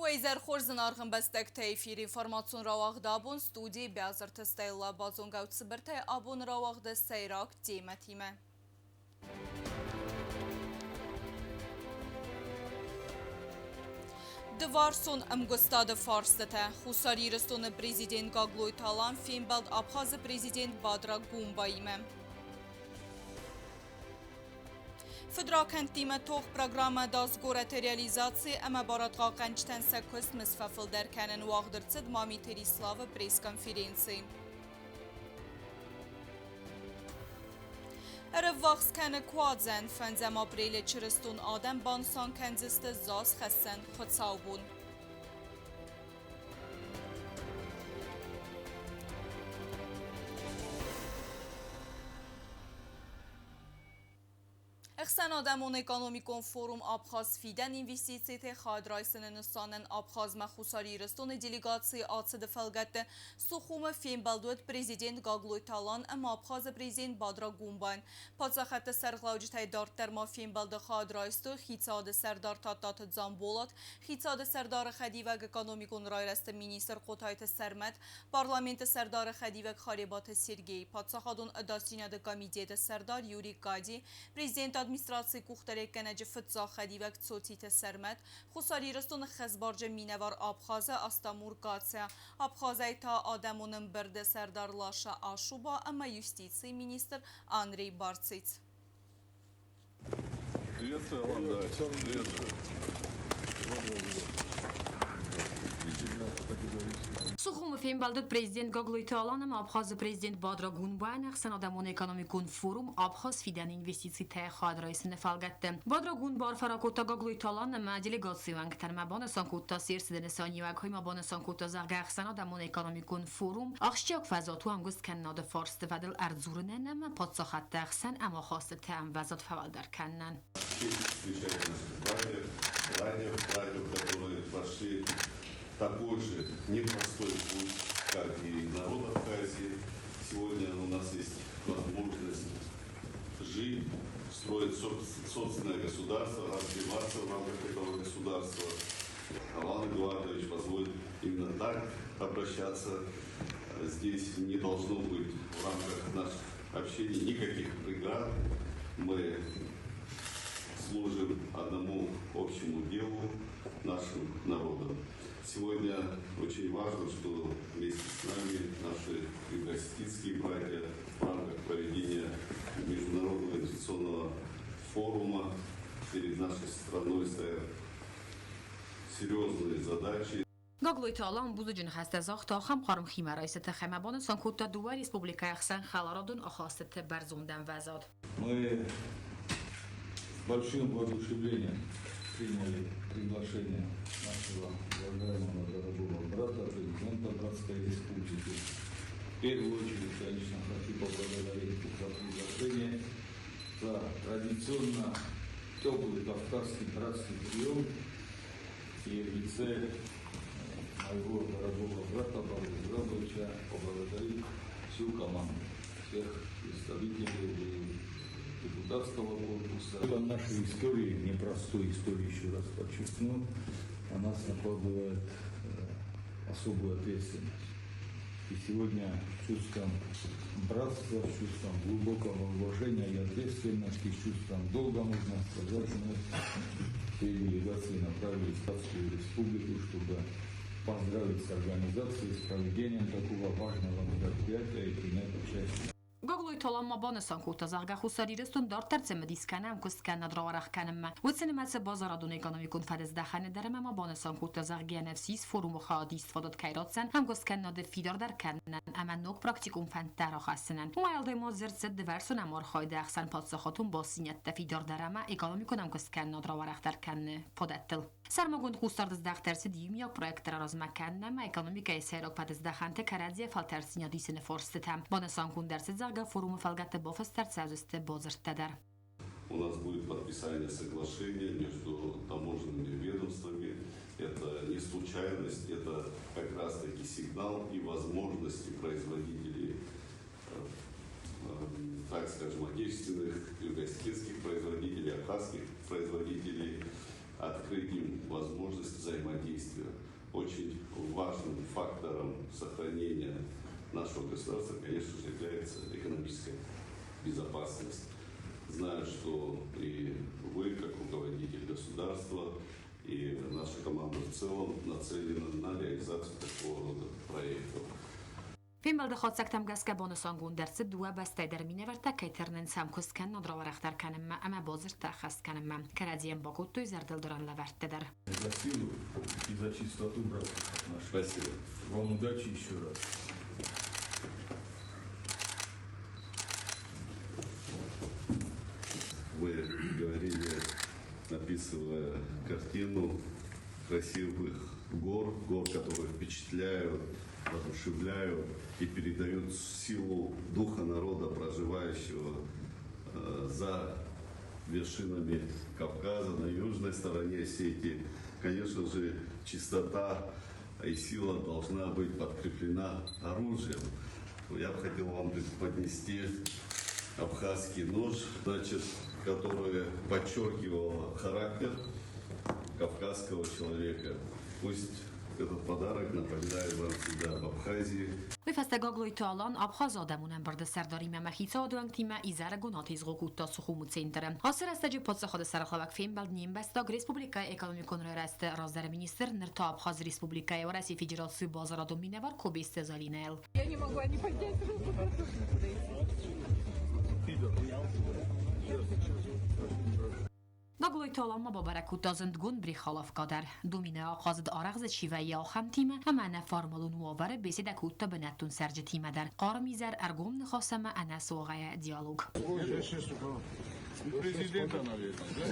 Уӕ хорз зынаргъ ӕмбӕстӕгтӕ, эфиры информацион рауагъд абон студийы Бязырты Стелла базонгӕ цыбыртӕй абоны рауагъды сӕйраг темӕтимӕ. Дыварсон ӕмгуыстады фарстытӕ. Хуссар Ирыстоны президент Гаглойты Алан фембӕлд Абхазы президент Бадра Гумбаимӕ. Фыдракӕндтимӕ тох программӕ даст горӕты реализаци ӕмӕ барадхъахъхъӕнджытӕн сӕ куыст фӕфылдӕр кӕнын уагъд ӕрцыд Мамиты Риславы пресс-конференцийы. Ӕрӕввахс кӕны Куадзӕн. Фӕндзӕм апрелы чырыстон адӕм банысан кӕндзысты зазхӕссӕн хуыцаубон. Ӕхсӕнадӕмон экономикон форум Абхаз фидӕн инвестициты хайад райсыны нысанӕн Абхазмӕ Хуссар Ирыстоны делегацийы ацыды фӕлгӕтты Сухумы фембӕлд уыд президент Гаглойты Алан ӕмӕ Абхазы президент Бадра Гумбайӕн. Паддзахӕдты сӕргълӕуджытӕй дарддӕр ма фембӕлды хайад райстой хицауады сӕрдар Тадтаты Дзамболат, хицауады сӕрдары хӕдивӕг экономикон райрӕзты министр Хъотайты Сӕрмӕт, Парламенты сӕрдары хӕдивӕг Харебаты Сергей, паддзахадон ӕдасдзинады комитеты сӕрдар Юрий Кади, президенты администрацийы къухдарӕггӕнӕджы фыццаг хӕдивӕг Цоциты Сӕрмӕт, Хуссар Ирыстоны хӕсбарджын минӕвар Абхазы Астамур Гация, Абхазӕй та адӕмон ӕмбырды сӕрдар Лаша Ашуба ӕмӕ юстицийы министр Андрей Барциц. Приветствую, Алан, да. Приветствую. Сухумы фембӕлды президент Гаглойты Алан ӕмӕ Абхазы президент Бадра Гунбайӕн ӕхсӕнадӕмон экономикон форум Абхаз фидӕны инвестицитӕ хайад райсыны фӕлгӕтты. Бадра Гунба арфӕ ракодта Гаглойты Алан ӕмӕ делегацийы уӕнгтӕн ӕмӕ банысан кодта се рцыды нысаниуӕг, уый ма банысан кодта, зӕгъгӕ, ӕхсӕнадӕмон экономикон форум ахсджиаг фӕзуат у ӕмгуысткӕнынады фарсты фӕдыл ӕрдзурынӕн ӕмӕ паддзахадты ӕхсӕн ӕмахастытӕ ӕмвӕзад фӕуӕлдӕр кӕнынӕн. Встречать наших братьев, братьев, братьев, которые прошли такой же непростой путь, как и народ Абхазии. Сегодня у нас есть возможность жить, строить собственное государство, развиваться в рамках этого государства. Алан Эдуардович позволит именно так обращаться. Здесь не должно быть в рамках наших общений никаких преград. Мы служим одному общему делу, нашим народам. Сегодня очень важно, что вместе с нами наши юго-осетинские братья в рамках проведения Международного инвестиционного форума перед нашей страной стоят серьезные задачи. Гаглойты Алан бузныджы ныхӕстӕ загъта ахӕм хъарм химӕрайсты тыххӕй ӕмӕ банысан кодта дыууӕ республикӕйы ӕхсӕн хӕларадон ахастыты бӕрзонд ӕмвӕзад. Мы с большим воодушевлением приняли приглашение нашего уважаемого дорогого брата, президента Братской Республики. В первую очередь, конечно, хочу поблагодарить за приглашение, за традиционно теплый кавказский братский прием. И в лице моего дорогого брата Павла Зурабовича поблагодарить всю команду, всех представителей депутатского корпуса. Это нашей истории, непростой истории, еще раз подчеркну, на нас накладывает особую ответственность. И сегодня с чувством братства, с чувством глубокого уважения и ответственности, с чувством долга, можно сказать, мы всей делегации направились в Татарскую республику, чтобы поздравить с организацией, с проведением такого важного мероприятия и принять участие. Гаглойты Алан ма банысан кодта, зӕгъгӕ, Хуссар Ирыстон дарддӕр цымыдис кӕны ӕмкуысткӕнынад рауӕрӕх кӕнынмӕ. Уыцы нымӕцы базарадон-экономикон фӕдыздӕхӕны дӕр ӕмӕ ма банысан кодта, зӕгъгӕ, ӕнӕфсис форумы хайадист фадат кӕй ратдзӕн ӕмкуысткӕнынады фидардӕр кӕнынӕн ӕмӕ ног практикон фӕндтӕ рахӕссынӕн. Уымӕй уӕлдай ма дзырд цыд дывӕрсон ӕмархайды ӕхсӕнпаддзахадон бастдзинӕдтӕ фидардӕр ӕмӕ экономикон ӕмкуысткӕнынад рауӕрӕхдӕр кӕныны фадӕттыл. Сӕрмагонд хъусдард здӕхт ӕрцыд иумиаг проекттӕ размӕ кӕнын ӕмӕ экономикӕйы сӕйраг фӕдыздӕхӕнты кӕрӕдзийӕ фӕлтӕрддзинад исыны фарстытӕм. Банысангонд ӕрцыд, зӕгъгӕ, форумы фӕлгӕтты бафыст ӕрцӕудзысты бадзырдтӕ дӕр. У нас будет подписание соглашения между таможенными ведомствами. Это не случайность, это как раз-таки сигнал и возможности производителей, так скажем, отечественных, юго-осетинских производителей, абхазских производителей, открыть им возможности. процесс взаимодействия. Очень важным фактором сохранения нашего государства, конечно же, является экономическая безопасность. Знаю, что и вы, как руководитель государства, и наша команда в целом нацелена на реализацию такого рода проектов. Фембӕлды хатдзӕгтӕм гӕсгӕ банысангонд ӕрцыд, дыууӕ бӕстӕйы дӕр минӕвӕрттӕ кӕй тырнынц ӕмкуыст кӕнынад рауӕрӕхдӕр кӕнынмӕ ӕмӕ бадзырдтӕ ӕххӕст кӕнынмӕ. Кӕрӕдзийӕн бакодтой зӕрдылдарӕн лӕвӕрттӕ дӕр. За силу и за чистоту братских отношений. Спасибо. Вам удачи еще раз. Вы говорили, описывая картину красивых гор, гор, которые впечатляют, воодушевляют и передают силу духа народа, проживающего за вершинами Кавказа, на южной стороне Осетии. Конечно же, чистота и сила должна быть подкреплена оружием. Я бы хотел вам поднести абхазский нож, значит, который подчеркивал характер кавказского человека. Пусть этот подарок напоминает вам всегда об Абхазии. Уый фӕстӕ Гаглойты Алан Абхазы адӕмон ӕмбырды сӕрдаримӕ ӕмӕ хицауады уӕнгтимӕ изӕрыгон атезгъо кодта Сухумы центры. Ацы рӕстӕджы паддзахады сӕргълӕууӕг фембӕлд не мбӕстаг республикӕйы экономикон райрӕзты раздӕры министр, ныр та Абхазы Республикӕйы Уӕрӕсейы Федерацийы базарадон минӕвар Кобесты Залинӕйыл. Я не могла не поднять руку, нужно подойти. Гаглойты Алан ма бабӕрӕг кодта зындгонд Брехаловка дӕр. Доминӕ ахъазыд арӕх дзы чи вӕййы, ахӕмтимӕ ӕмӕ ӕнӕформалон уавӕры беседӕ кодта бынӕттон цӕрджытимӕ дӕр. Хъарм изӕр, ӕргом ныхас ӕмӕ ӕнӕсуагъӕйӕ диалог. Президента, наверное, да?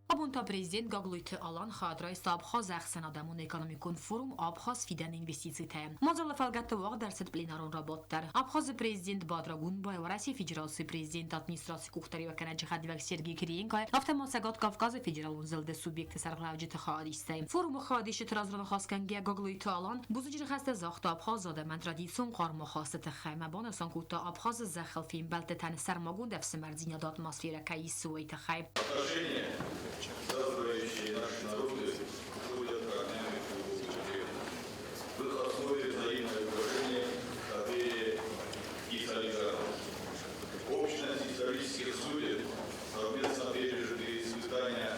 Абон та президент Гаглойты Алан хайад райста Абхазы ӕхсӕнадӕмон экономикон форум Абхаз фидӕны инвестицитӕ. Мадзалы фӕлгӕтты уагъд ӕрцыд пленарон рабадт дӕр. Абхазы президент Бадра Гунбай, Уӕрӕсейы Федерацийы президенты администрацийы къухдариуӕггӕнӕджы хӕдивӕг Сергей Кириенкойы, афтӕ ма Цӕгат Кавказы федералон зылды субъектты сӕргълӕуджыты хайадистӕй. Форумы хайадисджыты раз раныхасгӕнгӕйӕ Гаглойты Алан бузныджы ныхӕстӕ загъта Абхазы адӕмӕн традицион хъарм ахасты тыххӕй ӕмӕ банысан кодта Абхазы зӕххыл фембӕлдтытӕн сӕрмагонд ӕфсымӕрдзинады атмосферӕ кӕй ис, уый тыххӕй. Отношения, связывающие наши народы, уходят корнями в глубокую древность. В их основе взаимное уважение, доверие и солидарность. Общность исторических судеб, совместно пережитые испытания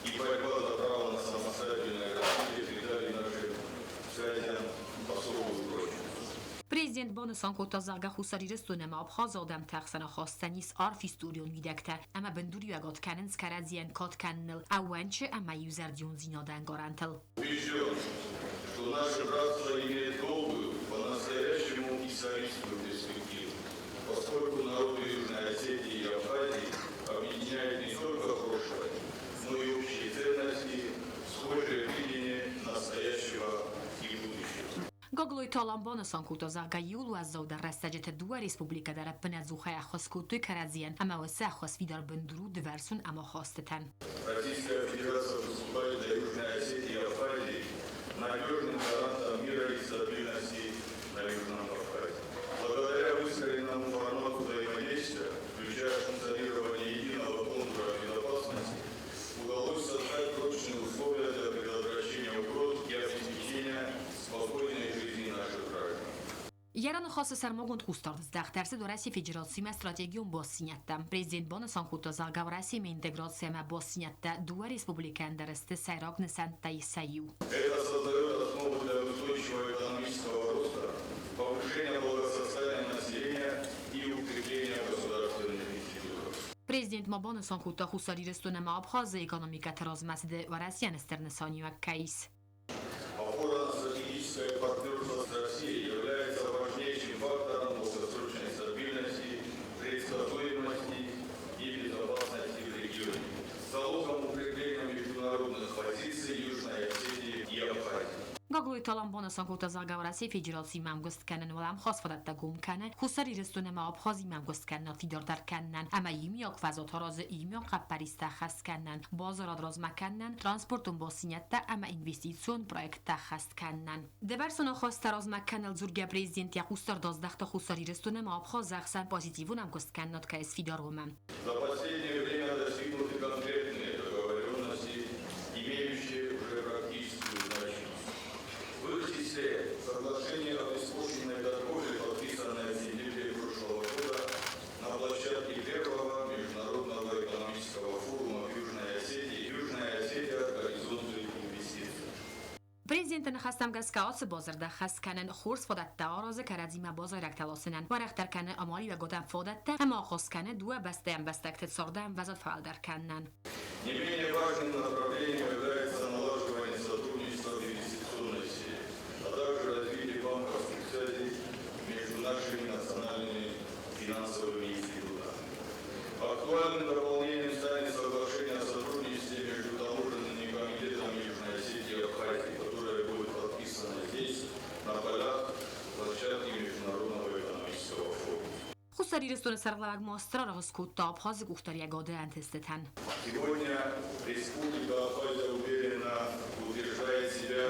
и борьба за право на самостоятельное развитие придали нашим связям особую прочность. Президент банысан кодта, зӕгъгӕ, Хуссар Ирыстон ӕмӕ Абхазы адӕмты ӕхсӕн ахастӕн ис арф историон уидӕгтӕ ӕмӕ бындуриуӕгад кӕнынц кӕрӕдзийӕн кад кӕныныл, ӕууӕнчы ӕмӕ иузӕрдиондзинады ӕнкъарӕнтыл. Убежден, что наше братство имеет долгую, по-настоящему историческую перспективу, поскольку народы Южной Осетии и Абхазии объединяет не только прошлое, но и общие ценности, схожее видение настоящего и будущего. Гаглойты Алан банысан кодта, зӕгъгӕ, иууыл уӕззаудӕр рӕстӕджыты дыууӕ республикӕ дӕр ӕппынӕдзухӕй ӕххуыс кодтой кӕрӕдзийӕн ӕмӕ уыцы ӕххуыс фидар бындур у дывӕрсон ӕмахастытӕн. Российская Федерация выступает для Южной Осетии и Абхазии надежным гарантом мира и стабильности на Южном Кавказе. Благодаря выстроенному формату взаимодействия, включая функционирование единого контура безопасности, удалось создать прочные условия для предотвращения угроз и обеспечения спокойной жизни наших граждан. Йӕ раныхасы сӕрмагонд хъусдард здӕхт ӕрцыд Уӕрӕсейы Федерациимӕ стратегион бастдзинӕдтӕм. Президент банысан кодта, зӕгъгӕ, Уӕрӕсеимӕ интеграци ӕмӕ бастдзинӕдтӕ дыууӕ республикӕйӕн дӕр сты сӕйраг нысӕнттӕй сӕ иу. Это создает основу для устойчивого экономического роста, повышения благосостояния населения и укрепления государственных институтов. Президент ма банысан кодта, Хуссар Ирыстон ӕмӕ Абхазы экономикӕты размӕцыды Уӕрӕсейӕн стыр нысаниуӕг кӕй ис. Опора на стратегическое партнерство с Россией является важнейшим фактором долгосрочной стабильности, предсказуемости и безопасности в регионе, залогом укрепления международных позиций Южной Осетии и Абхазии. Гаглойты Алан банысан кодта, зӕгъгӕ, Уӕрӕсейы Федерациимӕ ӕмгуыст кӕнын уӕлӕмхас фадӕттӕ гом кӕны Хуссар Ирыстон ӕмӕ Абхазимӕ ӕмгуыст кӕнынад фидардӕр кӕнынӕн ӕмӕ иумиаг фӕзуат аразы иумиаг хъӕппӕристӕ ӕххӕст кӕнынӕн, базарад размӕ кӕнынӕн, транспортон бастдзинӕдтӕ ӕмӕ инвестицион проекттӕ ӕххӕст кӕнынӕн. Дывӕрсон ахастытӕ размӕ кӕныныл дзургӕ президент йӕ хъусдард аздӕхта Хуссар Ирыстон ӕмӕ Абхазы ӕхсӕн позитивон ӕмгуысткӕнынад кӕй сфидар, уымӕ. За последнее время достигнуты конкретные договоренности, имеющие уже практическую значимость. В их числе соглашение о беспошлинной торговле, подписанное в сентябре прошлого года на площадке первого международного экономического форума в Южной Осетии «Южная Осетия. Горизонты инвестиций». Президенты ныхӕстӕм гӕсгӕ ацы бадзырд ӕххӕст кӕнын хорз фадӕттӕ аразы кӕрӕдзимӕ базайрӕгтӕ ласынӕн, уӕрӕхдӕр кӕны амалиуӕгадӕн фадӕттӕ ӕмӕ ахъаз кӕны дыууӕ бӕстӕйы ӕмбӕстӕгты царды ӕмвӕзад фӕуӕлдӕр кӕнынӕн. Не менее важным направлением является налаживание сотрудничества в инвестиционной сфере, а также развитие банковских связей между нашими национальными финансовыми институтами. Актуальным дополнением станет соглашение о сотрудничестве между таможенными комитетами Южной Осетии и Абхазии, которое будет подписано здесь, на полях площадки Международного экономического форума. Хуссар Ирыстоны сӕргълӕууӕг ма стыр аргъ скодта Абхазы къухдариуӕгады ӕнтыстытӕн. Сегодня Республика Абхазия уверенно утверждает себя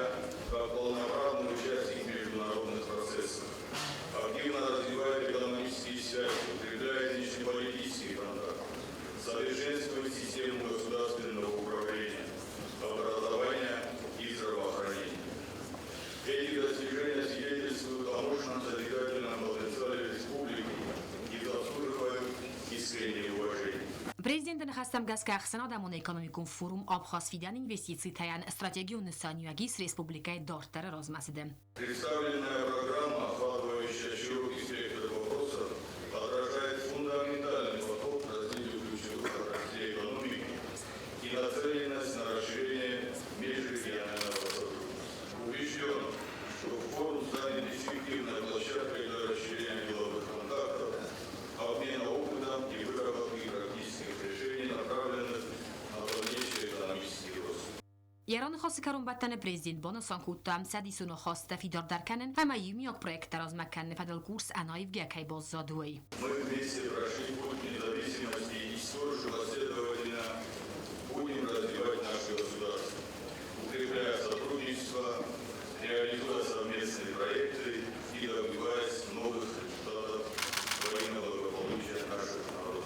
как полноправный участник международных процессов, активно развивает экономические связи, укрепляет внешнеполитические контакты, совершенствует систему государственного управления, образования и здравоохранения. Эти достижения свидетельствуют о мощном созидательном потенциале республики и заслуживают искреннего уважения. Президенты ныхӕстӕм гӕсгӕ ӕхсӕнадӕмон экономикон форум Абхаз фидӕны инвестицитӕ-йӕн стратегион нысаниуӕг ис республикӕйы дарддӕры размӕцыды. Представленная программа, охватывающая широкий спектр вопросов, отражает фундаментальный подход к развитию ключевых отраслей экономики и нацеленность на расширение межрегионального сотрудничества. Убежден, что форум станет эффективной площадкой для расширения деловых контактов, обмена опытом и выработки практических решений, направленных на дальнейший экономический рост. Йӕ раныхасы кӕронбӕттӕны президент банысан кодта, ӕмцӕдисон ахастытӕ фидардӕр кӕнын ӕмӕ иумиаг проекттӕ размӕ кӕныны фӕдыл курс ӕнаивгӕ кӕй баззад, уый. Мы вместе прошли путь независимости и столь же последовательно будем развивать наше государство, укрепляя сотрудничество, реализуя совместные проекты и добиваясь новых результатов во имя благополучия наших народов.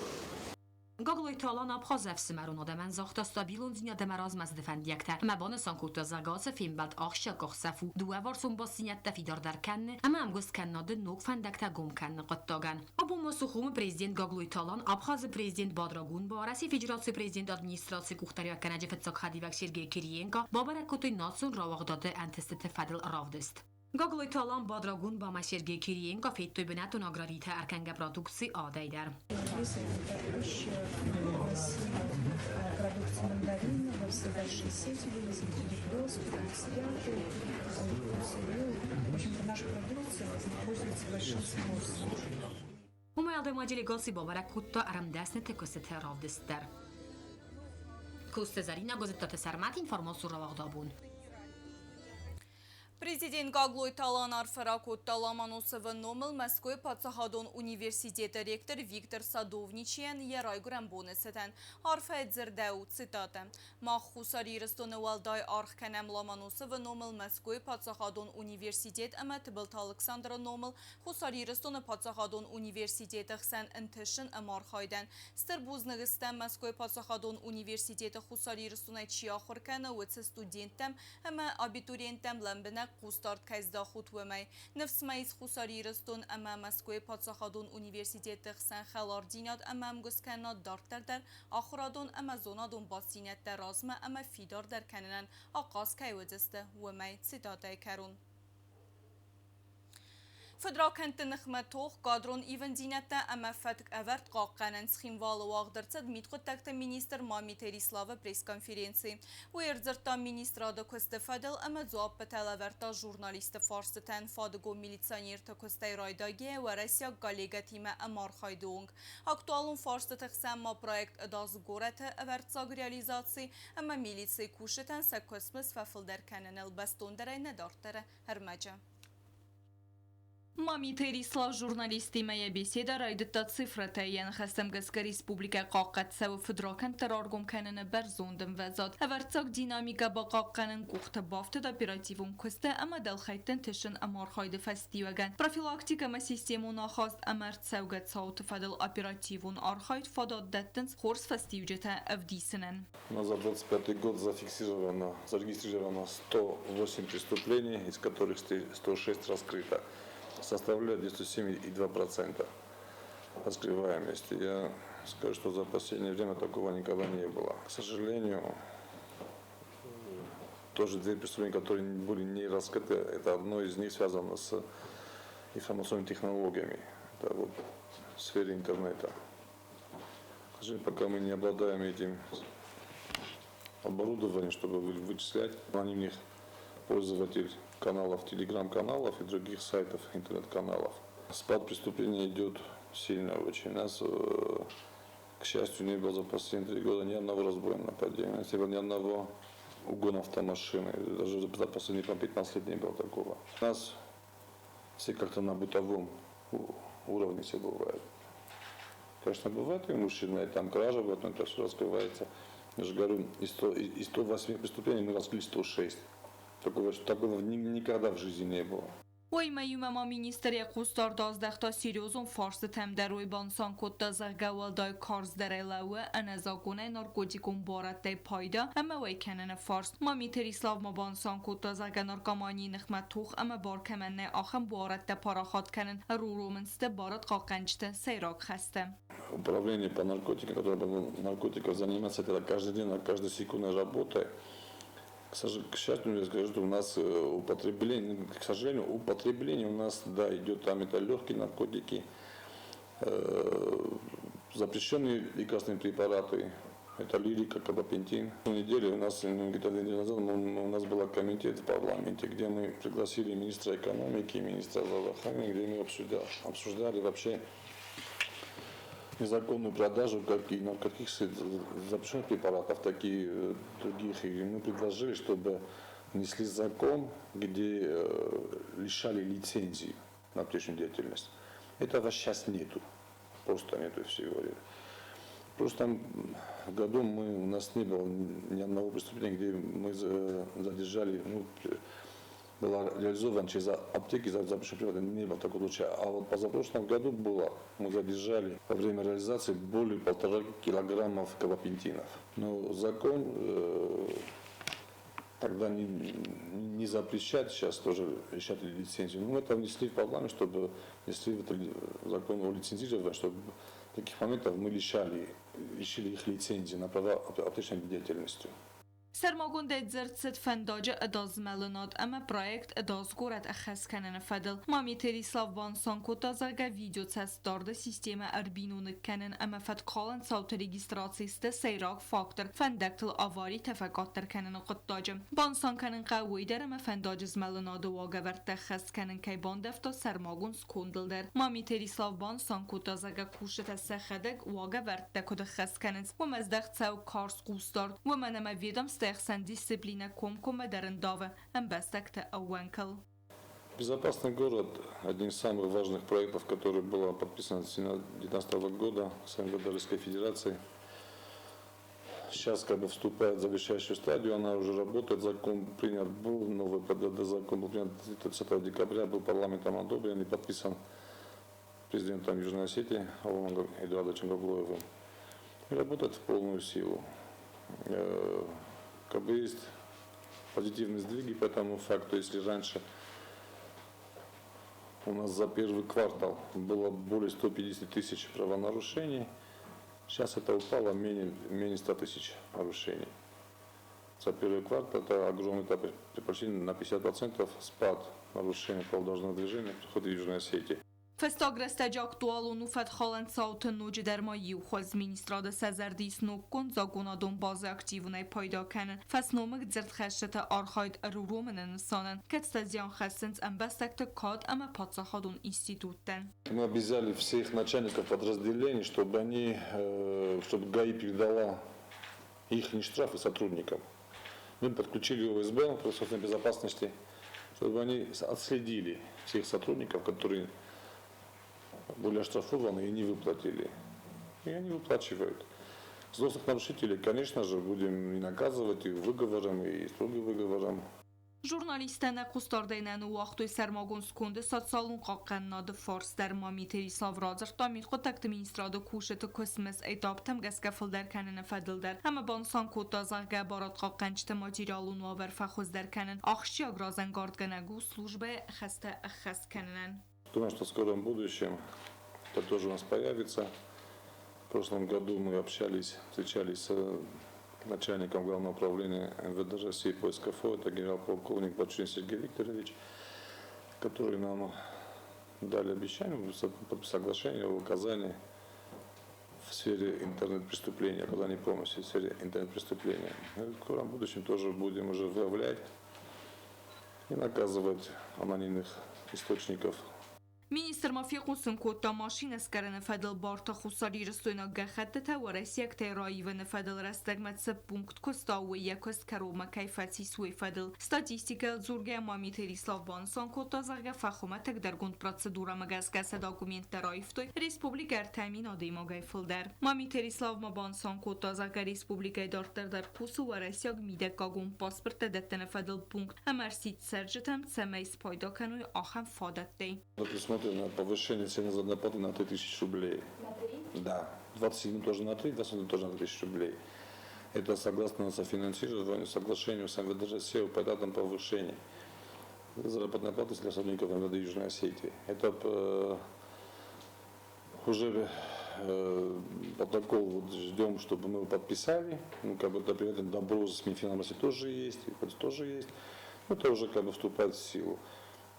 Гаглойты Алан Абхазы ӕфсымӕрон адӕмӕн загъта стабилондзинад ӕмӕ размӕцыды фӕндиӕгтӕ ӕмӕ банысан кодта, зӕгъгӕ, ацы фембӕлд ахсджиаг къахдзӕф у дыууӕварсон бастдзинӕдтӕ фидардӕр кӕныны ӕмӕ ӕмгуысткӕнынады ног фӕндӕгтӕ гом кӕныны хъуыддагӕн. Абон ма Сухумы президент Гаглойты Алан, Абхазы президент Бадра Гунба, Уӕрӕсейы Федерацийы президенты администрацийы къухдариуӕггӕнӕджы фыццаг хӕдивӕг Сергей Кириенко бабӕрӕг кодтой национ рауагъдады ӕнтыстыты фӕдыл равдыст. Гаглойты Алан, Бадра Гунба ӕмӕ Сергей Кириенко федтой бынӕттон аграритӕ ӕркӕнгӕ продукци адӕй дӕр. Продукция мандарина во все большие сети вывезли, Перекресток, В общем-то, наша продукция пользуется большим спросом. Уымӕй уӕлдай ма делегаци бабӕрӕг кодта ӕрмдӕсныты куыстыты равдыст дӕр. Коцты Зӕринӕ, Гуызыдтаты Сӕрмӕт, информацион рауагъд абон. Президент Гаглойты Алан арфӕ ракодта Ломоносовы номыл Мӕскуыйы паддзахадон университеты ректор Виктор Садовничийӕн йӕ райгуырӕн боны цытӕн. Арфӕйы дзырдӕу, цитатӕ: Мах Хуссар Ирыстоны уӕлдай аргъ кӕнӕм Ломоносовы номыл Мӕскуыйы паддзахадон университет ӕмӕ Тыбылты Алыксандры номыл Хуссар Ирыстоны паддзахадон университеты хсӕн ӕнтысын ӕмархайдӕн. Стыр бузныг стӕм Мӕскуыйы паддзахадон университеты Хуссар Ирыстонӕй чи ахуыр кӕны, уыцы студенттӕм ӕмӕ абитуриенттӕм лӕмбынӕг хъусдард кӕй здахут, уымӕй. Ныфс мӕ ис Хуссар Ирыстон ӕмӕ Мӕскуыйы паддзахадон университетты хсӕн хӕлардзинад ӕмӕ ӕмгуысткӕнынад дарддӕр дӕр ахуырадон ӕмӕ зонадон бастдзинӕдтӕ размӕ ӕмӕ фидардӕр кӕнынӕн ахъаз кӕй уыдзысты, уымӕй. Цитатӕйы кӕрон. Фыдракӕндты ныхмӕ тох, кадрон ивындзинӕдтӕ ӕмӕ фӕтк ӕвӕрд хъахъхъӕнӕн. Цхинвалы уагъд ӕрцыд мидхъуыддӕгты министр Мамиты Эриславы пресс-конференци. Уый ӕрдзырдта министрады куысты фӕдыл ӕмӕ дзуаппытӕ лӕвӕрдта журналистты фарстытӕн фадыгон милиционерты куыстӕй райдайгӕйӕ уӕрӕсейаг коллегӕтимӕ ӕмархайды онг. Актуалон фарстыты хсӕн ма проект Ӕдас горӕты ӕвӕрццаг реализаци ӕмӕ милицийы кусджытӕн сӕ куыстмызд фӕфылдӕр кӕныныл бӕстондӕрӕй нӕ дарддӕры ӕрмӕджы. Мамиты Эрислав журналисттимӕ йӕ беседӕ райдыдта цифрӕтӕй. Йӕ ныхӕстӕм гӕсгӕ республикӕ хъахъхъӕд цӕуы фыдракӕндтӕ раргом кӕныны бӕрзонд ӕмвӕзад. Ӕвӕрццаг динамикӕ бахъахъхъӕнын къухты бафтыд оперативон куысты ӕмӕ дӕлхӕйтты ӕнтысын ӕмархайды фӕстиуӕгӕн. Профилактикӕ ӕмӕ системон ахаст ӕмӕ ӕрцӕугӕ цауты фӕдыл оперативон архайд фадат дӕттынц хорз фӕстиуджытӕ ӕвдисынӕн. На за 25 год зафиксировано, зарегистрировано 108 преступлений, из которых 106 раскрыто. Составляет 97,2% раскрываемости. Я скажу, что за последнее время такого никогда не было. К сожалению, тоже две преступления, которые были не раскрыты, это одно из них связано с информационными технологиями, это вот в сфере интернета. К сожалению, пока мы не обладаем этим оборудованием, чтобы вычислять анонимных пользователей каналов, телеграм-каналов и других сайтов, интернет-каналов. Спад преступления идет сильно очень. У нас, к счастью, не было за последние 3 года ни одного разбойного нападения, не было ни одного угона автомашины. Даже за последние 15 лет не было такого. У нас все как-то на бытовом уровне все бывает. Конечно, бывает и мужчина, и там кража бывает, но это все раскрывается. Я же говорю, из 108 преступлений мы раскрыли 106. Такого никогда в жизни не было. Уыимӕ иумӕ ма министр йӕ хъусдард аздӕхта серьезон фарстытӕм дӕр. Уый банысан кодта, зӕгъгӕ, уӕлдай карздӕрӕй лӕууы ӕнӕзакъонӕй наркотикон буарадтӕй пайда ӕмӕ уӕй кӕныны фарст. Мамиты Эрислав ма банысан кодта, зӕгъгӕ, наркоманийы ныхмӕ тох ӕмӕ бар кӕмӕн нӕй, ахӕм буарадтӕ парахат кӕнын ӕруромын сты барадхъахъхъӕнджыты сӕйраг хӕстӕ. Управление по наркотикам, которое наркотиков занимается, это каждый день, на каждой секунде работой. К счастью, я скажу, что у нас употребление, к сожалению, употребление у нас, да, идет там, это легкие наркотики, запрещенные лекарственные препараты, это лирика, габапентин. На неделе у нас, ну, где-то 2 недели назад, у нас был комитет в парламенте, где мы пригласили министра экономики, министра здравоохранения, где мы обсуждали вообще незаконную продажу как и наркотических запрещенных препаратов, так и других. И мы предложили, чтобы внесли закон, где лишали лицензии на аптечную деятельность. Этого сейчас нету. Просто нету всего. В прошлом году у нас не было ни одного преступления, где мы задержали, ну, была реализован через аптеки за запрещенные препараты, не было такого случая. А вот позапрошлом году было, мы задержали во время реализации более 1,5 килограммов габапентинов. Но закон тогда не запрещать, сейчас тоже лишать лицензию. Но мы это внесли в парламент, чтобы внесли в это закон о лицензировании, чтобы таких моментов мы лишили их лицензии на право аптечной деятельности. Сӕрмагондӕй дзырд цыд фӕндаджы ӕдас змӕлынад ӕмӕ проект Ӕдас горӕт ӕххӕст кӕныны фӕдыл. Мамиты Эрислав банысан кодта, зӕгъгӕ, видеоцӕстдарды системӕ ӕрбиноныг кӕнын ӕмӕ фӕткхалӕн цауты регистраци сты сӕйраг фактор фӕндӕгтыл аваритӕ фӕкъаддӕр кӕныны хъуыддаджы. Банысан кӕнын хъӕуы уый дӕр, ӕмӕ фӕндаджы змӕлынады уагӕвӕрдтӕ ӕххӕст кӕнын кӕй бандӕвта сӕрмагонд скондыл дӕр. Мамиты Эрислав банысан кодта, зӕгъгӕ, кусджытӕ сӕхӕдӕг уагӕвӕрдтӕ куыд ӕххӕст кӕнынц, уымӕ здӕхт цӕуы карз хъусдард, уымӕн ӕмӕ ведомствойы ӕхсӕн дисциплинӕ комкоммӕ дӕр ӕндавы ӕмбӕстӕгты ӕууӕнкыл. Безопасный город – один из самых важных проектов, который был подписан с 2019 года с МВД Российской Федерации. Сейчас как бы вступает в завершающую стадию, она уже работает, закон принят был, новый ПДД закон был принят 30 декабря, был парламентом одобрен и подписан президентом Южной Осетии Аланом Эдуардовичем Гаглоевым. И работает в полную силу. Как бы есть позитивные сдвиги по этому факту, если раньше у нас за первый квартал было более 150 тысяч правонарушений, сейчас это упало менее 100 тысяч нарушений. За первый квартал это огромный, почти на 50% спад. нарушение правил дорожного движения при входе в Южную Осетию. Фӕстаг рӕстӕджы актуалон у фӕткхалӕн цауты ноджыдӕр ма иу хуыз. Министрады сӕ зӕрды ис ноггонд законадон базӕ активонӕй пайда кӕнын фӕсномыг дзырдхӕсджыты архайд ӕруромыны нысанӕн, кӕцытӕ зиан хӕссынц ӕмбӕстӕгты кад ӕмӕ паддзахадон институттӕн. Мы обязали всех начальников подразделений, чтобы они, чтобы ГАИ передала их штрафы сотрудникам. Мы подключили УСБ, производственной безопасности, чтобы они отследили всех сотрудников, которые были оштрафованы и не выплатили. И они выплачивают. Злостных нарушителей, конечно же, будем и наказывать, и выговором, и строгим выговором. Журналисттӕ нӕ хъусдардӕй нӕ ныууагътой сӕрмагонд сконды социалон хъахъхъӕнынады фарс дӕр. Мамиты Эрислав радзырдта мидхъуыддӕгты министрады кусджыты куыстмӕ этаптӕм гӕсгӕ фылдӕр кӕныны фӕдыл дӕр ӕмӕ банысан кодта, зӕгъгӕ, барадхъахъхъӕнджыты материалон уавӕр фӕхуыздӕр кӕнын ахсджиаг разӕнгардгӕнӕг у службӕйы хӕстӕ ӕххӕст кӕнынӕн. Думаю, что в скором будущем это тоже у нас появится. В прошлом году мы общались, встречались с начальником Главного управления МВД России по СКФО, это генерал-полковник Бачурин Сергей Викторович, который нам дали обещание, соглашение о оказании в сфере интернет-преступления, оказании помощи в сфере интернет-преступления. В скором будущем тоже будем уже выявлять и наказывать анонимных источников. Министр ма фехъусын кодта, машинӕ скъӕрыны фӕдыл барты хуссарирыстойнаг гӕххӕттытӕ уӕрӕсейӕгтӕй раивыны фӕдыл рӕстӕгмӕ цы пункт куыста, уый йӕ куыст кӕронмӕ кӕй фӕцис, уый фӕдыл. Статистикӕйыл дзургӕйӕ Мамиты Эрислав банысан кодта, зӕгъгӕ, фӕхуымӕтӕгдӕргонд процедурӕмӕ гӕсгӕ сӕ документтӕ раивтой республикӕ 3000 адӕймагӕй фылдӕр. Мамиты Эрислав ма банысан кодта, зӕгъгӕ, республикӕйы дарддӕр дӕр кусы уӕрӕсейаг мидӕггагон паспорттӕ дӕттыны фӕдыл пункт ӕмӕ ӕрсидт цӕрджытӕм, цӕмӕй спайда кӕной ахӕм фадӕттӕй. Предусмотрено повышение цены заработной платы на 3000 рублей. На 3? Да. 27 тоже на 3, 27 тоже на 3000 рублей. Это согласно софинансированию, соглашению с МВД России по этапам повышения заработной платы для сотрудников МВД Южной Осетии. Это уже протокол вот ждем, чтобы мы его подписали. Ну, как бы, при этом добро с Минфином России тоже есть, и тоже есть. Ну, это уже как бы вступает в силу.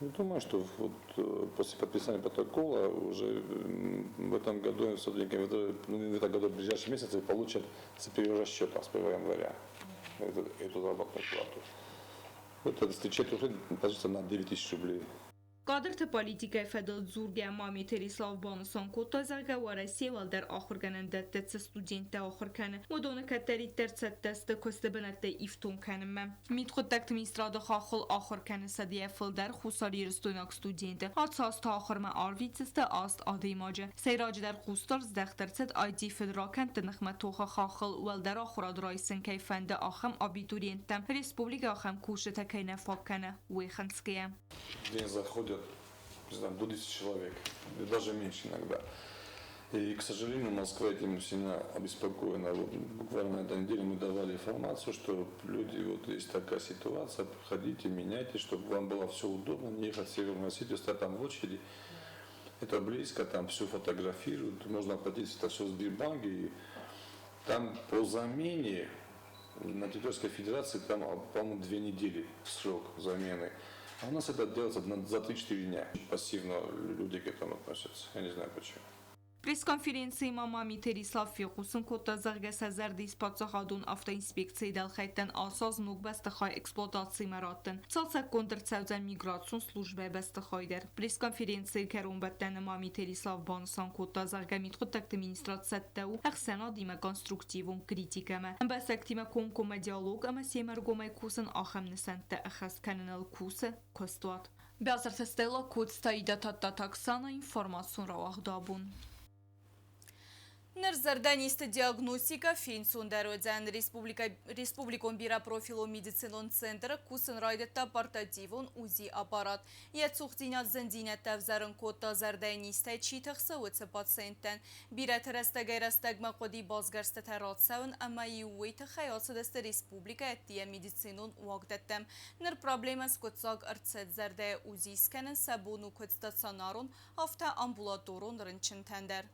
Я думаю, что вот после подписания протокола уже в этом году сотрудники МВД, ну, в этом году, в ближайшие месяцы получат с перерасчета с 1 января эту заработную плату. Это встречать уже получится на 9 тысяч рублей. Кадрты политикӕйы фӕдыл дзургӕ Мамиты Эрислав банысан кодта, зӕгъгӕ, Уӕрӕсейы уӕлдӕр ахуыргӕнӕндӕтты цы студенттӕ ахуыр кӕны, уыдоны кӕддӕриддӕр цӕттӕ сты куысты бынӕттӕ ифтонг кӕнынмӕ. Мидхъуыддӕгты министрады хаххыл ахуыр кӕны 100-йӕ фылдӕр хуссарирыстойнаг студенты. Ацы аз та ахуырмӕ арвитдзысты 8 адӕймаджы. Сӕйраджыдӕр хъусдард здӕхт ӕрцыд IT-фыдракӕндты ныхмӕ тохы хаххыл уӕлдӕр ахуырад райсын кӕй фӕнды, ахӕм абитуриенттӕм республикӕ ахӕм кусджытӕ кӕй нӕ фаг кӕны, уый хынцгӕйӕ. В день заходят, не знаю, до 10 человек, и даже меньше иногда. И, к сожалению, Москва этим сильно обеспокоена. Вот буквально на этой неделе мы давали информацию, что люди, вот есть такая ситуация, приходите, меняйте, чтобы вам было все удобно, не ехать в Северную Осетию, стоять там в очереди. Это близко, там все фотографируют, можно оплатить это все в Сбербанке. И там по замене на территории Российской Федерации там, по-моему, 2 недели срок замены. А у нас это делается за 3-4 дня. Пассивно люди к этому относятся. Я не знаю почему. Пресс-конференцийы ма Мамиты Эрислав фехъусын кодта, зӕгъгӕ, сӕ зӕрды ис паддзахадон автоинспекцийы дӕлхӕйттӕн ацы аз ног бӕстыхай эксплуатацимӕ раттын. Цалцӕггонд ӕрцӕудзӕн миграцион службӕйы бӕстыхай дӕр. Пресс-конференцийы кӕронбӕттӕны Мамиты Эрислав банысан кодта, зӕгъгӕ, мидхъуыддӕгты министрад цӕттӕ у ӕхсӕнадимӕ конструктивон критикӕмӕ, ӕмбӕстӕгтимӕ комкоммӕ диалог ӕмӕ семӕ ӕргомӕй кусын ахӕм нысӕнттӕ ӕххӕст кӕныныл кусы куыстуат. Бязырты Стелла, Коцты Аида, Тадтаты Оксана, информацион рауагъд абон. Ныр зӕрдӕнизты диагностикӕ фенцондӕр уыдзӕн. Республикон бирӕпрофилон медицинон центры кусын райдыдта портативон УЗИ-аппарат. Йӕ цухдзинад зындзинӕдтӕ ӕвзӕрын кодта зӕрдӕнизтӕй чи тыхсы, уыцы пациенттӕн. Бирӕты рӕстӕгӕй-рӕстӕгмӕ хъуыди басгӕрстытӕ рацӕуын ӕмӕ-иу уый тыххӕй ацыдысты республикӕйы ӕддейӕ медицинон уагдӕттӕм. Ныр проблемӕ скъуыддзаг ӕрцыд. Зӕрдӕйы УЗИ скӕнын сӕ бон у куыд стационарон, афтӕ амбулаторон рынчынтӕн дӕр.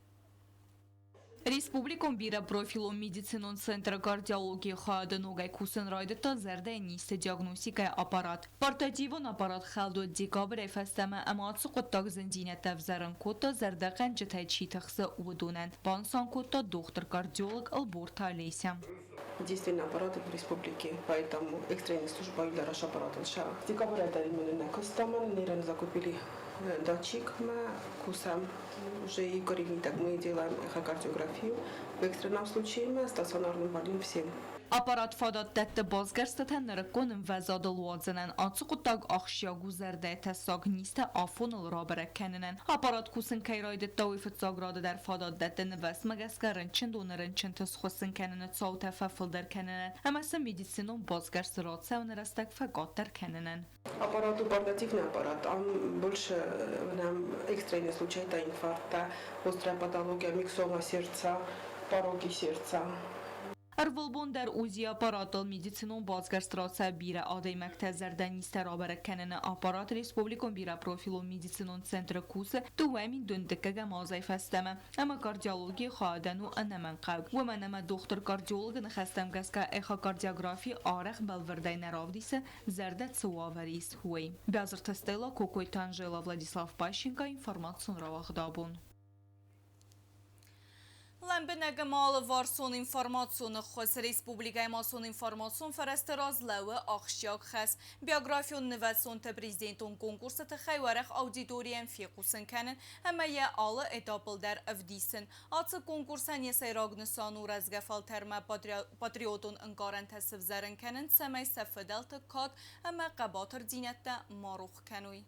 Республикон бирӕпрофилон медицинон центры кардиологийы хайады ногӕй кусын райдыдта зӕрдӕйы низты диагностикӕйы аппарат. Портативон аппарат хӕлд уыд декабрӕй фӕстӕмӕ ӕмӕ ацы хъуыддаг зындзинӕдтӕ ӕвзӕрын кодта, зӕрдӕхъӕнджытӕй чи тыхсы, уыдонӕн, банысан кодта дохтыр-кардиолог Ӕлборты Олеся. Единственный аппарат в республике, поэтому экстренная служба для аппарата. Декабря именно на закупили датчик мы кусам уже и так мы делаем эхокардиографию. В экстренном случае мы стационарным больным всем. Аппарат фадат дӕтты басгӕрстытӕ нырыккон ӕмвӕзадыл уадзынӕн. Ацы хъуыддаг ахсджиаг у зӕрдӕйы тӕссаг низтӕ афоныл рабӕрӕг кӕнынӕн. Аппарат кусын кӕй райдыдта, уый фыццаг рады дӕр фадат дӕтты нывӕцмӕ гӕсгӕ рынчындоны рынчынты схуыссын кӕныны цаутӕ фӕфылдӕр кӕнынӕн ӕмӕ сын медицинон басгӕрст рацӕуыны рӕстӕг фӕкъаддӕр кӕнынӕн. Аппарат портативный аппарат, он больше нам экстренный случай, это инфаркта, острая патология, миксома сердца, пороки сердца. Ӕрвылбон дӕр УЗИ-аппаратыл медицинон басгӕрст рацӕуы бирӕ адӕймӕгтӕ зӕрдӕнизтӕ рабӕрӕг кӕныны аппарат республикон бирӕпрофилон медицинон центры кусы 2012-ӕм азӕй фӕстӕмӕ ӕмӕ кардиологийы хайадӕн у ӕнӕмӕнгхъӕуг. Уымӕн ӕмӕ дохтыр-кардиологы ныхӕстӕм гӕсгӕ эхокардиографи арӕх бӕлвырдӕй нӕ равдисы, зӕрдӕ цы уавӕры ис, уый. Бязырты Стелла, Кокойты Анжела, Владислав Пащенко, информацион рауагъд абон. Лӕмбынӕг ӕмӕ алыварсон информацион ӕххуыс республикӕйы массон информацион фӕрӕзты раз лӕууы ахсджиаг хӕс. Биографион нывӕцонты президентон конкурсы тыххӕй уӕрӕх аудиторийӕн фехъусын кӕнын ӕмӕ йӕ алы этапыл дӕр ӕвдисын. Ацы конкурсӕн йӕ сӕйраг нысан у рӕзгӕ фӕлтӕрмӕ патриотон ӕнкъарӕнтӕ сывзӕрын кӕнын, цӕмӕй сӕ фыдӕлты кад ӕмӕ хъӕбатырдзинӕдтӕ ма рох кӕной.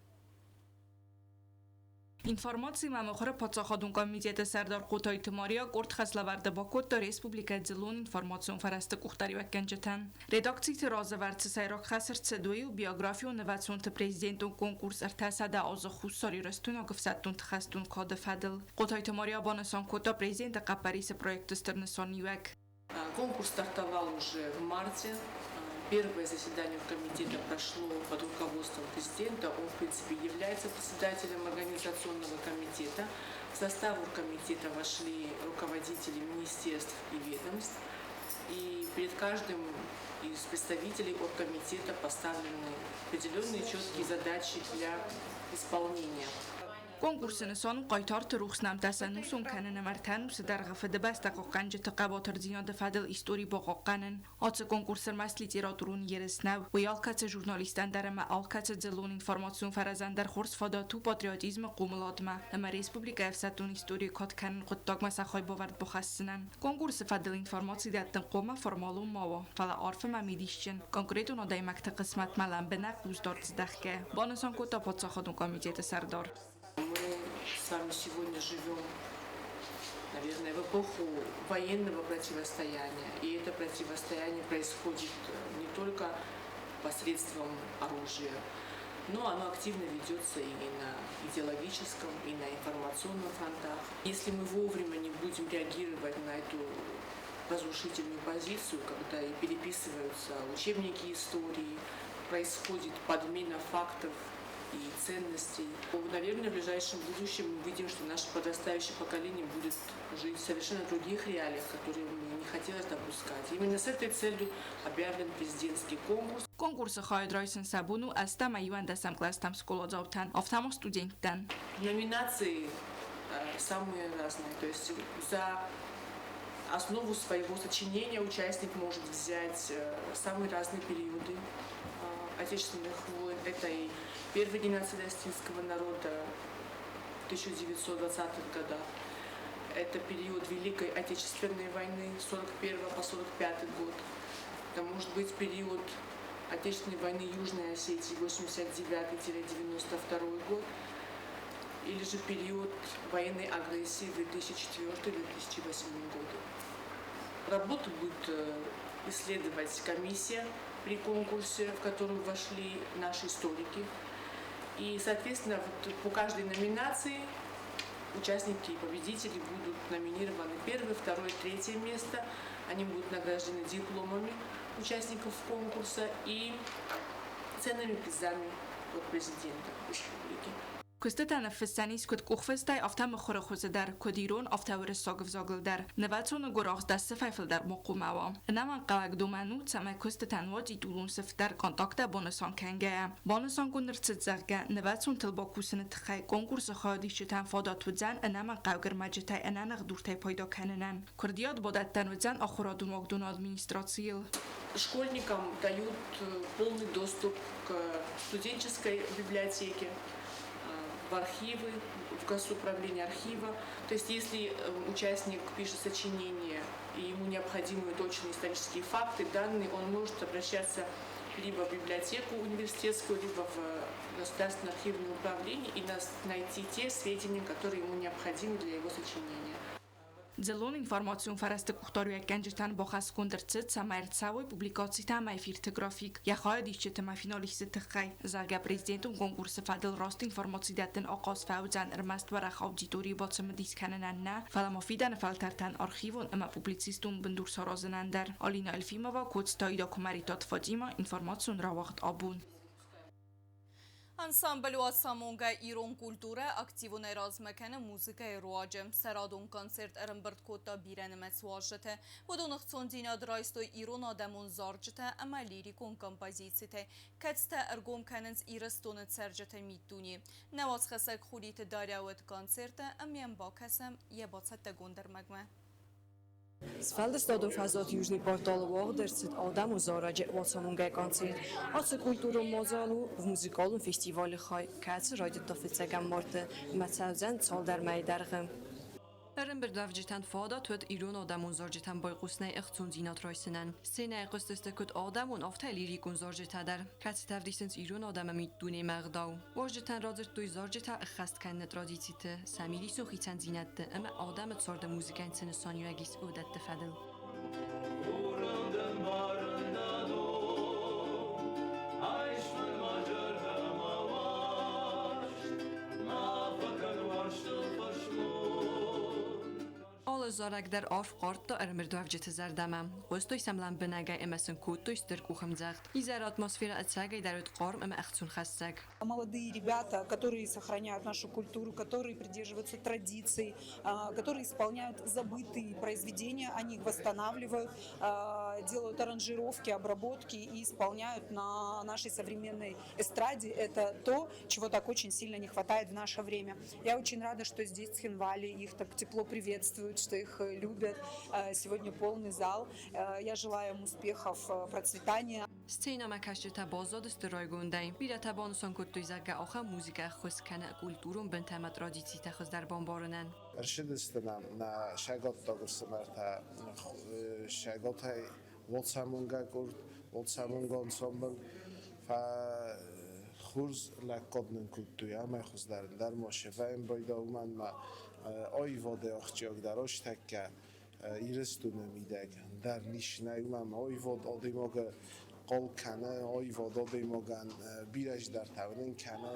Информаци ӕмӕ мыхуыры паддзахадон комитеты сӕрдар Хъотайты Мария къорд хӕслӕвӕрды бакодта республикӕйы дзыллон информацион фӕрӕзты къухдариуӕггӕнджытӕн. Редакциты разӕвӕрд цы сӕйраг хӕс ӕрцыд, уый у биографион нывӕцонты президентон конкурс 300 азы Хуссар Ирыстойнаг ӕфсӕддонты хӕстон кады фӕдыл. Хъотайты Мария банысан кодта президенты хъӕппӕрисы проекты стыр нысаниуӕг. Конкурс стартовал уже в марте. Первое заседание комитета прошло под руководством президента. Он, в принципе, является председателем организационного комитета. В состав комитета вошли руководители министерств и ведомств. И перед каждым из представителей оргкомитета поставлены определенные четкие задачи для исполнения. Конкурсы нысан у хъайтарты рухс нӕмттӕ сӕнусон кӕнын ӕмӕ 30 ӕнусы дӕргъы Фыдыбӕстӕ хъахъхъӕнджыты хъӕбатырдзинады фӕдыл истори бахъахъхъӕнын. Ацы конкурс ӕрмӕст литературон ерыс нӕу, уый алкӕцы журналистӕн дӕр ӕмӕ алкӕцы дзыллон информацион фӕрӕзӕн дӕр хорз фадат у патриотизмы хъомыладмӕ ӕмӕ республикӕйы ӕфсӕддон историйы кад кӕнын хъуыддагмӕ сӕ хайбавӕрд бахӕссынӕн. Конкурсы фӕдыл информаци дӕттын хъуамӕ формалон ма уа, фӕлӕ арф ӕмӕ мидисджын, конкретон адӕймӕгты хъысмӕтмӕ лӕмбынӕг хъусдард здахгӕ, банысан кодта паддзахадон комитеты сӕрдар. Мы с вами сегодня живем, наверное, в эпоху военного противостояния. И это противостояние происходит не только посредством оружия, но оно активно ведется и на идеологическом, и на информационном фронтах. Если мы вовремя не будем реагировать на эту разрушительную позицию, когда и переписываются учебники истории, происходит подмена фактов и ценностей. Наверное, в ближайшем будущем мы увидим, что наше подрастающее поколение будет жить в совершенно других реалиях, которые не хотелось допускать. Именно с этой целью объявлен президентский конкурс. Конкурсы хайад райсын сӕ бон у 8 ӕмӕ 11-ӕм кълӕстӕм скъоладзаутӕн, афтӕ ма студенттӕн. Номинации самые разные. То есть за основу своего сочинения участник может взять самые разные периоды отечественных войн. Это и первый геноцид осетинского народа в 1920-х годах. Это период Великой Отечественной войны 41 по 45 год. Это может быть период Отечественной войны Южной Осетии 89-92 год. Или же период военной агрессии 2004-2008 годы. Работу будет исследовать комиссия при конкурсе, в которую вошли наши историки. И, соответственно, вот по каждой номинации участники и победители будут номинированы первое, второе, третье место. Они будут награждены дипломами участников конкурса и ценными призами от президента республики. Куыстытӕ ныффыссӕн ис куыд къухфыстӕй, афтӕ мыхуыры хуызы дӕр, куыд ирон, афтӕ уырыссаг ӕвзагыл дӕр. Нывӕцоны гуырахст дӕс сыфӕй фылдӕр ма хъуамӕ уа. Ӕнӕмӕнгхъӕуӕг домӕн у, цӕмӕй куыстытӕн уа титулон сыф дӕр, контакттӕ банысан кӕнгӕйӕ. Банысангонд ӕрцыд, зӕгъгӕ, нывӕцонтыл бакусыны тыххӕй конкурсы хайадисджытӕн фадат уыдзӕн ӕнӕмӕнгхъӕугӕ ӕрмӕджытӕй ӕнӕныхдуртӕй пайда кӕнынӕн. Куырдиат бадӕттӕн уыдзӕн ахуырадон уагдоны администрацийыл. Школьникам дают полный доступ к студенческой библиотеке, в архивы, в госуправление архива. То есть если участник пишет сочинение и ему необходимы точные исторические факты, данные, он может обращаться либо в библиотеку университетскую, либо в Государственное архивное управление и найти те сведения, которые ему необходимы для его сочинения. Дзыллон информацион фӕрӕзты къухдариуӕггӕнджытӕн бахӕсгонд ӕрцыд, цӕмӕй ӕрцӕуой публикацитӕ ӕмӕ эфирты график йӕ хайадисджыты ӕмӕ финалистты тыххӕй, зӕгъгӕ, президентон конкурсы фӕдыл раст информаци дӕттын ахъаз фӕуыдзӕн ӕрмӕст уӕрӕх аудиторийы бацымыдис кӕнынӕн нӕ, фӕлӕ ма фидӕны фӕлтӕртӕн архивон ӕмӕ публицистон бындур саразынӕн дӕр. Алина Эльфимова, Коцты Аида, Куымӕридтаты Фатимӕ, информацион рауагъд Абон. Ансамбль Уацамонгӕ ирон культурӕ активонӕй размӕ кӕны музыкӕйы руаджы. Сӕ радон концерт ӕрӕмбырд кодта бирӕнымӕц уазджытӕ. Уыдон ӕхцондзинад райстой ирон адӕмон зарджытӕ ӕмӕ лирикон композицитӕй, кӕцытӕ ӕргом кӕнынц Ирыстоны цӕрджыты миддуне. Нӕ уацхӕссӕг Хуриты Дарья уыд концерты ӕмӕ йӕм бакӕсӕм йӕ бацӕттӕгонд ӕрмӕгмӕ. Сфӕлдыстадон фӕзуат Южный порталы уагъд ӕрцыд адӕмон зарӕджы уацамонгӕ концерт. Ацы культурон мадзал у музыкалон фестивалы хай, кӕцы райдыдта фыццӕгӕм марты ӕмӕ цӕудзӕн цалдӕр мӕйы дӕргъы. Ӕрӕмбырдуӕвджытӕн фадат уыд ирон адӕмон зарджытӕм байхъусынӕй ӕхцондзинад райсынӕн. Сценӕйы хъуыстысты куыд адӕмон, афтӕ лирикон зарджытӕ дӕр, кӕцытӕ ӕвдисынц ирон адӕмы миддунемӕ ӕгъдау. Уазджытӕн радзырдтой зарджытӕ ӕххӕст кӕныны традициты, сӕ мидисон хицӕндзинӕдты ӕмӕ адӕмы царды музыкӕйӕн цы нысаниуӕг ис, уыдӕтты фӕдыл. Алы зарӕг дӕр арф хъардта ӕрӕмбырдуӕвджыты зӕрдӕмӕ. Хъуыстой сӕм лӕмбынӕгӕй ӕмӕ сын кодтой стыр къухӕмдзӕгъд. Изӕры атмосферӕ ӕцӕгӕй дӕр уыд хъарм ӕмӕ ӕхцонхӕссӕг. Молодые ребята, которые сохраняют нашу культуру, которые придерживаются традиций, которые исполняют забытые произведения, они их восстанавливают, делают аранжировки, обработки и исполняют на нашей современной эстраде. Это то, чего так очень сильно не хватает в наше время. Я очень рада, что здесь, в Цхинвале, их так тепло приветствуют, что их любят. Сегодня полный зал. Я желаю им успехов, процветания. Сценӕмӕкӕсджытӕ баззадысты райгондӕй. Бирӕтӕ банысан кодтой, зӕгъгӕ, ахӕм музыкӕ ӕххуыс кӕны культурон бынтӕ ӕмӕ традицитӕ хуыздӕр бамбарынӕн. Ӕрцыдысты нӕм нӕ сӕгӕттаг ӕфсымӕртӕ сӕгатӕй уацамонгӕ къорд, уацамонгӕ ансамбль. Хорз лӕггад нын кодтой амӕй хуыздӕр ӕндӕр ма сӕвӕйын байдау, уымӕн ӕмӕ аивады ахсджиагдӕр азтӕккӕ Ирыстоны мидӕг дӕр ис нӕй, уымӕн ӕмӕ аивад адӕймагы хъал кӕны, аивад адӕймагӕн бирӕ цыдӕртӕ уынын кӕны.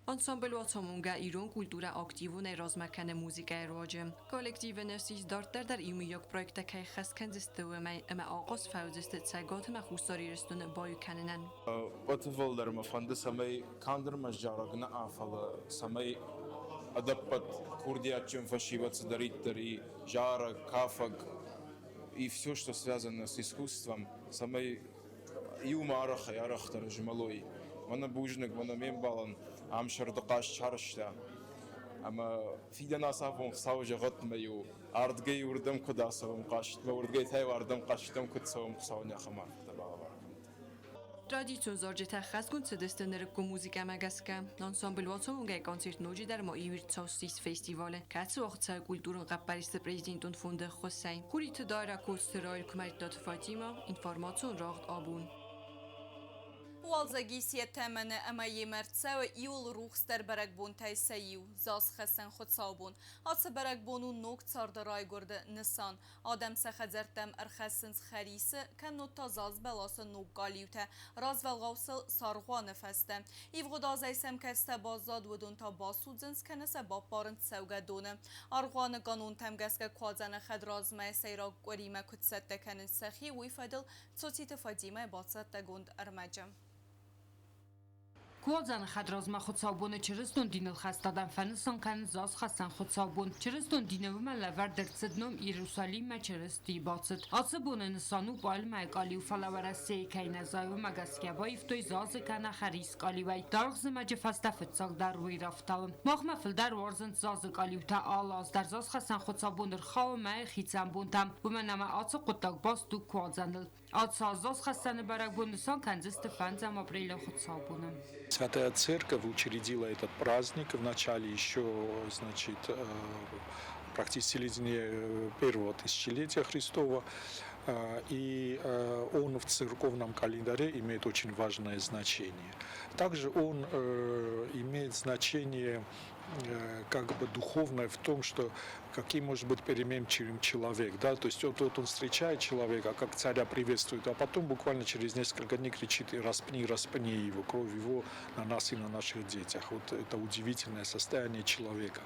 Ансамбль Уацамонгӕ ирон культурӕ активонӕй размӕ кӕны музыкӕйы руаджы. Коллективы ныфс ис, дарддӕр дӕр иумӕйаг проекттӕ кӕй хӕс кӕндзысты, уымӕй ӕмӕ ахъаз фӕуыдзысты Цӕгат ӕмӕ Хуссар Ирыстоны баиу кӕнынӕн. Ӕппӕты фылдӕр мӕ фӕнды, цӕмӕй канд ӕрмӕст зарӕг нӕ, фӕлӕ цӕмӕй ӕдӕппӕт курдиатджын фӕсивӕд цыдӕриддӕр и, зарӕг, кафӕг и все, что связано с искусством, цӕмӕй иумӕ арӕхӕй-арӕхдӕр змӕлой. Мӕнӕ бузныг, мӕнӕ ме мбалӕн ам сӕрды хъазт сарӕзта. Ӕмӕ фидӕн ацафон Хуыцауы зӕгъӕд-мӕ-иу ардгӕй уырдӕм куыд ацӕуӕм хъазтмӕ, уырдгӕй та-иу ардӕм хъазтӕм куыд цӕуӕм, Хуыцауы нӕ ахӕм арфӕтӕ балӕвар кӕнӕд. Традицион зарджытӕ хӕсгонд цыдысты нырыккон музыкӕмӕ гӕсгӕ. Ансамбль Уацамонгӕй концерт ноджыдӕр ма иу ирд цау ссис фестивалы, кӕцы уагъд цӕуы культурон хъӕппӕристы президентон фонды ӕххуысӕй. Хуриты Дайра, Коцты Раиль, Куымӕридтаты Фатимӕ, информацион рагъд абон. Уалдзӕги сӕ тӕмӕны ӕмӕ йемӕ рцӕуы иуыл рухсдӕр бӕрӕгбонтӕй сӕ иу, Зазхӕссӕн хуыцаубон. Ацы бӕрӕгбон у ног царды райгуырды нысан. Адӕм сӕ хӕдзӕрттӕм ӕрхӕссынц хӕрисы, кӕннод та заз бӕласы ног галиутӕ, развӕлгъау сыл саргъуаны фӕстӕ. Ивгъуыд азӕй сӕм кӕцытӕ баззад, уыдон та басудзынц кӕнӕ сӕ баппарынц цӕугӕдоны. Аргъуаны канонтӕм гӕсгӕ куадзӕны хӕдразмӕ сӕйраг къуыримӕ куыд цӕттӕ кӕнынц сӕхи, уый фӕдыл Цоциты Фадимӕ бацӕттӕгонд ӕрмӕджы. Куадзӕны хӕдразмӕ хуыцаубоны чырыстон диныл хӕст адӕм фӕнысан кӕнынц Зазхӕссӕн хуыцаубон. Чырыстон дины уымӕн лӕвӕрд ӕрцыд ном Иерусалиммӕ Чырыстийы бацыд. Ацы боны нысан у пальмӕйы къалиу, фӕлӕ Уӕрӕсейы кӕй нӕ зайы, уымӕ гӕсгӕ баивтой зазы кӕнӕ хӕрис къалиуӕй. Даргъ зымӕджы фӕстӕ фыццагдӕр уый рафтауы. Махмӕ фылдӕр уарзынц зазы къалиутӕ. Алы аз дӕр Зазхӕссӕн хуыцаубон ӕрхауы мӕйы хицӕн бонтӕм, уымӕн ӕмӕ ацы хъуыддаг баст у Куадзӕныл. Ацы аз Зазхӕссӕны бӕрӕгбон нысан кӕндзысты фӕндзӕм апрелы хуыцаубоны. Святая Церковь учредила этот праздник в начале еще, значит, практически в середине первого тысячелетия Христова. И он в церковном календаре имеет очень важное значение. Также он имеет значение как бы духовное в том, что каким может быть переменчивым человек, да, то есть вот он встречает человека, как царя приветствует, а потом буквально через несколько дней кричит: «Распни, распни его, кровь его на нас и на наших детях». Вот это удивительное состояние человека.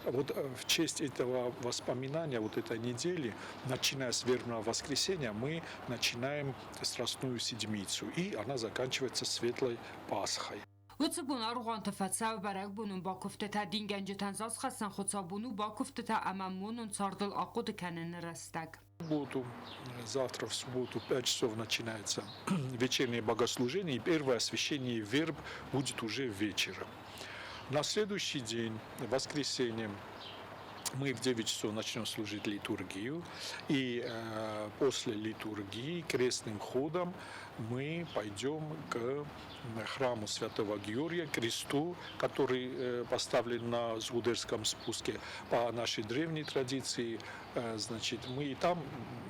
Вот в честь этого воспоминания, вот этой недели, начиная с Вербного воскресенья, мы начинаем Страстную седмицу, и она заканчивается Светлой Пасхой. Уыцы бон аргъуанты фӕцӕуы бӕрӕгбонон бакуывдтытӕ, дингӕнджытӕн зазхӕссӕн хуыцаубон у бакуывдтытӕ ӕмӕ монон цардыл ахъуыды кӕныны рӕстӕг. Субботу, завтра в субботу в 5 часов начинается вечернее богослужение, и первое освящение верб будет уже вечером. На следующий день, в воскресенье, мы в 9 часов начнем служить литургию, и после литургии крестным ходом мы пойдем к храму Святого Георгия, кресту, который поставлен на Згудерском спуске по нашей древней традиции. Значит, мы и там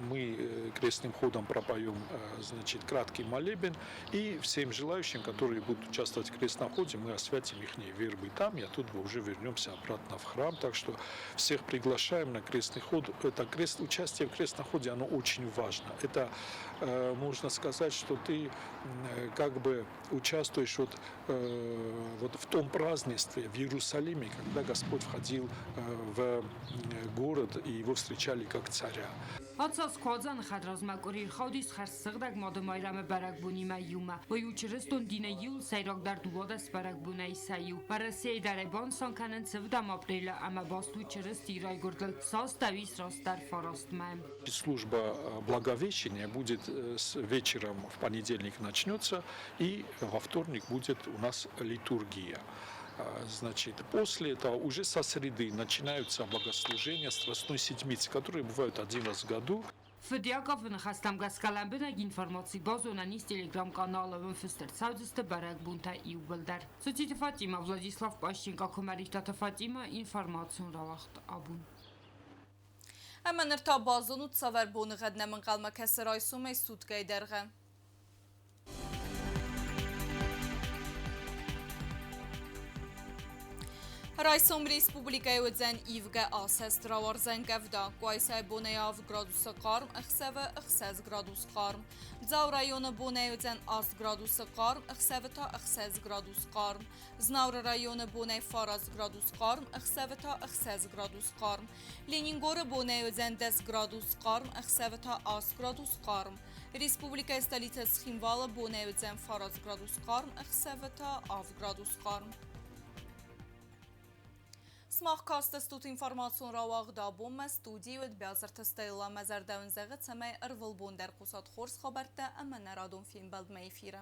мы крестным ходом пропоем, значит, краткий молебен, и всем желающим, которые будут участвовать в крестном ходе, мы освятим их вербы там, и оттуда уже вернемся обратно в храм. Так что всех приглашаем на крестный ход. Это участие в крестном ходе, оно очень важно. Это, можно сказать, что ты как бы участвуешь вот в том празднестве в Иерусалиме, когда Господь входил в город и его встречали как царя. Ацы аз Куадзӕны хӕдразмӕ къуыри ӕрхаудис Хӕрзсыгъдӕг Мады-Майрӕмы бӕрӕгбонимӕ иумӕ. Уый у чырыстон дины иуыл сӕйрагдӕр 12 бӕрӕгбонӕй сӕ иу. Уӕрӕсейы дӕр ӕй банысан кӕнынц ӕвдӕм апрелы ӕмӕ баст у Чырыстийы райгуырдыл цастӕуис растдӕр фарастмӕ. Служба Благовещения будет с вечером в понедельник начнется, и во вторник будет у нас литургия. Значит, после этого уже со среды начинаются богослужения Страстной Седмицы, которые бывают один раз в году. Фыд Иаковы ныхӕстӕм гӕсгӕ лӕмбынӕг информаци базонӕн ис телеграм-каналы, уым фыст ӕрцӕудзысты бӕрӕгбонтӕ иууылдӕр. Цоциты Фатимӕ, Владислав Пащенко, Куымӕридтаты Фатимӕ, информацион рауагъд Абон. Ӕмӕ ныр та базонут, цавӕр боныгъӕд нӕм ӕнхъӕлмӕ кӕсы райсомӕй суткӕйы дӕргъы. Райсом республикӕйы уыдзӕн ивгӕ асӕст, рауардзӕн къӕвда. Къуайсайы бонӕй 7 градусы хъарм, ӕхсӕвы 6 градус хъарм. Дзауы районы бонӕй уыдзӕн 8 градусы хъарм, ӕхсӕвы та 6 градус хъарм. Знауыры районы бонӕй 9 градус хъарм, ӕхсӕвы та 6 градус хъарм. Ленингоры бонӕй уыдзӕн 10 градус хъарм, ӕхсӕвы та 8 градус хъарм. Республикӕйы столицӕ Цхинвалы бонӕй уыдзӕн 9 градус хъарм, ӕхсӕвы та 7 градус хъарм. Сымах кастыстут информацион рауагъд Абонмӕ, студийы уыд Биазырты Стелла. Мӕ зӕрдӕ уын зӕгъы, цӕмӕй ӕрвылбон дӕр хъусат хорз хабӕрттӕ ӕмӕ нӕ радон фембӕлдмӕ эфиры.